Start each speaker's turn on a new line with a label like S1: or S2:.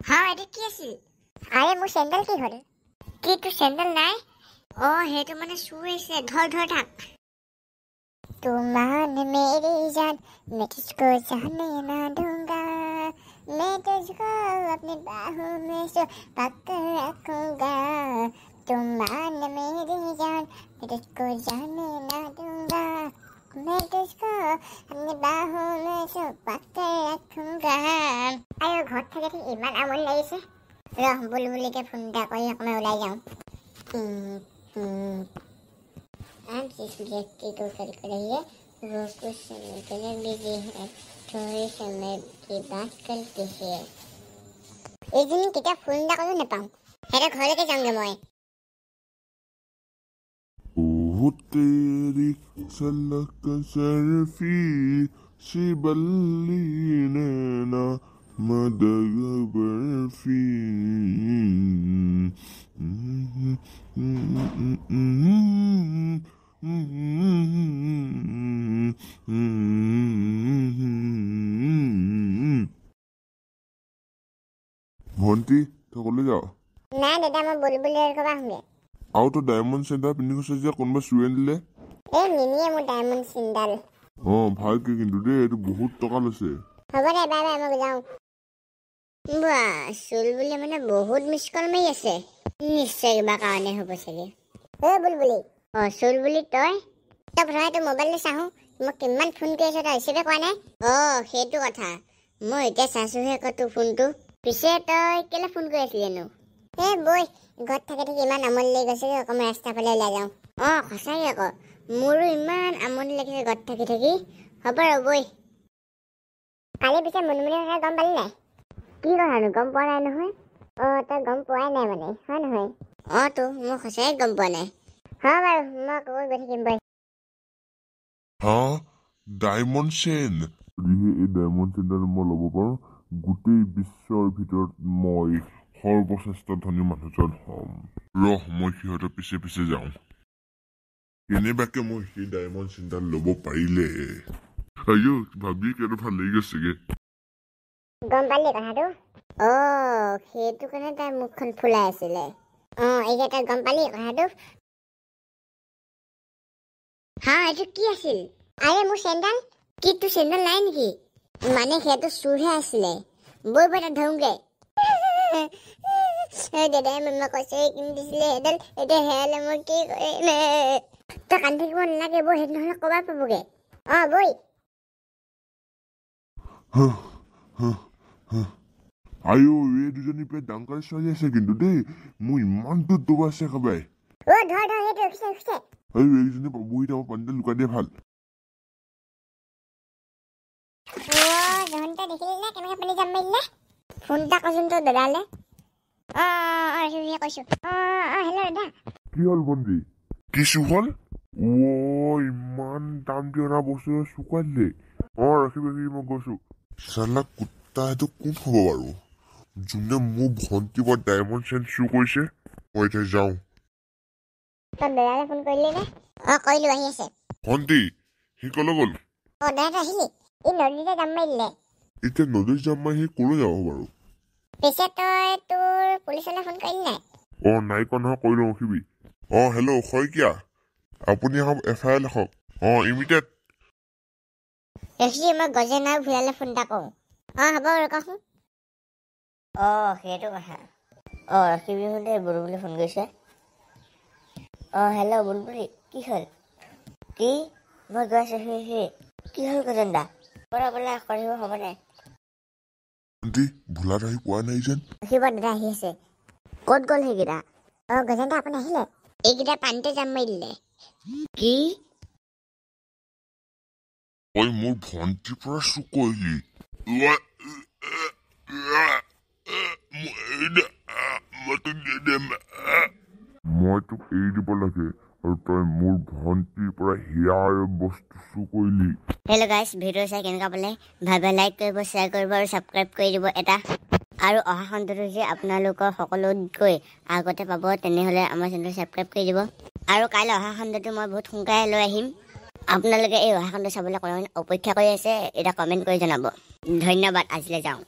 S1: হা, এইটো কি আছিল? আৰে মোৰ চেণ্ডেল কি হ'ল? কি তোৰ চেণ্ডেল নাই? অ' সেইটো মানে চুৰ আহিছে, ধৰ ধৰ থাক। तू मान मेरी जान, मैं तुझको जाने ना दूंगा, मैं तुझको अपनी बाहों में छुपा कर रखूंगा। तू मान मेरी जान, मैं तुझको जाने ना दूंगा, मैं तुझको अपनी बाहों में छुपा कर रखूंगा। আয়ো ঘৰত থাকি থাকি ইমান আমনি লাগিছে। ৰহ বুলবুলিকে ফোন এটা কৰি অকণমান ওলাই যাওঁ। आप जिस व्यक्ति को कॉल कर रही है वो कुछ समय के लिए बिजी है, थोड़े समय की बात कर लीजिए। এইজনী কেতিয়া ফোন এটা কৰিও নাপাওঁ, সিহঁতৰ ঘৰলৈকে যাওঁগৈ মই।
S2: ओ तेरी सलक सरफी सी बल्ली नैना मदग बर्फी। ভণ্টি, তই ক'লৈ যাৱ?
S1: নাই দাদা, মই বুলবুলিৰ ঘৰৰ পৰা আহোঁগৈ।
S2: আৰু তই ডায়মণ্ড চেইনডাল পিন্ধি গৈছ যে, কোনোবা চুৰে নিলে?
S1: এই নিনিয়ে মোৰ ডায়মণ্ড চেইনডাল।
S2: অঁ ভালকে কিন্তু দেই, এইটো বহুত টকা লৈছে।
S1: হ'ব দে, বাই বাই, মই যাওঁ। বাহ, চুলবুলি মানে বহুত মিছ কল মাৰি আছে, নিশ্চয় কিবা কাৰণে হ'ব চাগে। ঐ বুলবুলি। অ' চুলবুলি তই? তই প্ৰথমে তোৰ মোবাইলটো চাহোঁ, মই কিমান ফোন কৰি আছোঁ তই ৰিচিভে কৰা নাই। অ' সেইটো কথা, মই এতিয়া চাইছোঁহে আকৌ তোৰ ফোনটো। পিছে তই কেলৈ ফোন কৰি আছিলিনো? এই বৈ, ঘৰত থাকি থাকি ইমান আমনি লাগি গৈছে, অকণমান ৰাস্তাৰ ফালে ওলাই যাওঁ। অঁ সঁচাকৈ আকৌ, মোৰো ইমান আমনি লাগিছে ঘৰত থাকি থাকি। হ'ব ৰ বৈ। কালি পিছে মুনমুনিৰ কথা গম পালি নাই? কি কথানো গম পোৱা নাই নহয়। অঁ তই গম পোৱাই নাই মানে, হয় নহয়? অঁ তো মই সঁচাকৈ গম পোৱা নাই। হয় বাৰু, মই আকৌ গৈ থাকিম বৈ।
S2: হা, ডায়মণ্ড চেইন? যদিহে এই ডায়মণ্ড চেইনডাল মই ল'ব পাৰোঁ, গোটেই বিশ্বৰ ভিতৰত মই সৰ্বশ্ৰেষ্ঠ ধনী মানুহজন হ'ম। ৰহ, মই সিহঁতৰ পিছে পিছে যাওঁ। কেনেবাকে মই সেই ডায়মণ্ড চেইনডাল ল'ব পাৰিলে, আইঅ ভাবি কেনে ভাল লাগি গৈছেগে।
S1: গম পালি কথাটো? অ' সেইটো কাৰণে তাই মুখখন ফুলাই আছিলে। অঁ এতিয়া তই গম পালি কথাটো? হা, এইটো কি আছিল? আৰে মোৰ চেণ্ডেল। কি তোৰ চেণ্ডেল নাই নেকি? মানে সেইটো চুৰহে আছিলে। বৈ বৈ তাত ধৰোঁগৈ। দাদাই মামা কৈছে কিনি দিছিলে সেইডাল, এতিয়া হেৰালে মই কি কৰিম? তই কান্দি থাকিব নালাগে বৈ, সেইটো নহ'লে ক'ৰবাত পাবগৈ। অঁ বৈ।
S2: আইঅ এই দুজনী বিৰাট ডাঙৰ ছোৱালী আছে কিন্তু দেই, মোৰ ইমান দূৰ দৌৰাইছে একেবাৰে।
S1: অ' ধৰ ধৰ, সেইটো ৰখিছে ৰখিছে।
S2: আইঅ এইকেইজনী পাবহি, তাৰ পানীতে লুকাই দিয়ে ভাল।
S1: অ' জহন্তা দেখিলি নে কেনেকৈ পানী জাপ মাৰিলে? ফোন এটা কৰচোন তোৰ দাদালে। অঁ অঁ অঁ কৈছোঁ। অঁ অঁ হেল্ল' দাদা।
S2: কি হ'ল ভণ্টি? কি চুৰ হ'ল? অ' ইমান দাম দি অনা বস্তু চুকুৱাই দিলে। অঁ ৰাখিবি ৰাখিবি, মই গৈছোঁ। চালা কুত্তা, সেইটো কোন হ'ব বাৰু যোনে মোৰ ভণ্টিৰ পৰা ডায়মণ্ড চেইন চুৰ কৰিছে? মই এতিয়া যাওঁ।
S1: তই দাদালে ফোন কৰিলি নে? অঁ কৰিলোঁ, আহি আছে।
S2: ভণ্টি সি ক'লৈ গ'ল?
S1: অঁ দাদা আহিলি? ই নদীতে জাপ মাৰি দিলে।
S2: এতিয়া নদীত জাপ মাৰি সি ক'লৈ যাব বাৰু?
S1: পিছে তই তোৰ পুলিচলৈ ফোন কৰিলি নাই?
S2: অঁ নাই কৰা নহয়, কৰি লওঁ ৰখিবি। অঁ হেল্ল' শইকীয়া, আপুনি এখন এফ I R লিখক। অঁ ইমিডিয়েট।
S1: ৰখিবি, মই গজেন আৰু ভূঞালৈ ফোন এটা কৰোঁ। অঁ হ'ব বাৰু, কচোন।
S3: অঁ সেইটো কথা। অঁ ৰখিবি দেই, বুলবুলি ফোন কৰিছে। অঁ হেল্ল' বুলবুলি, কি হ'ল? কি মই গৈ আছোঁ। সেই কি হ'ল গজেন দা? ব'লা ব'লা, কৰিব হ'ব নাই।
S2: ভণ্টি ভোলাত আহি পোৱা নাই যেন।
S1: ৰখিব, দাদা আহি আছে। ক'ত গ'ল সেইকেইটা? অঁ গজেন দা আপুনি আহিলে? এইকেইটা পানীতে জাপ মাৰি দিলে।
S3: কি?
S2: তই মোৰ ভণ্টিৰ পৰা চুৰ কৰিলি? মই তোক এৰি দিব লাগে আৰু তই মোৰ ভণ্টিৰ পৰা হিয়াৰ বস্তু চুৰ কৰিলি।
S3: হেল্ল' গাইছ, ভিডিঅ' চাই কেনেকুৱা পালে? ভাল লাইক কৰিব, শ্বেয়াৰ কৰিব আৰু ছাবস্ক্ৰাইব কৰি দিব এটা। আৰু অহা খণ্ডটো যে আপোনালোকৰ সকলোতকৈ আগতে পাব, তেনেহ'লে আমাৰ চেনেলটো ছাবস্ক্ৰাইব কৰি দিব। আৰু কাইলৈ অহা খণ্ডটো মই বহুত সোনকালে লৈ আহিম। আপোনালোকে এই অহা খণ্ডটো চাবলৈ কোনে অপেক্ষা কৰি আছে, এতিয়া কমেণ্ট কৰি জনাব। ধন্যবাদ, আজিলৈ যাওঁ।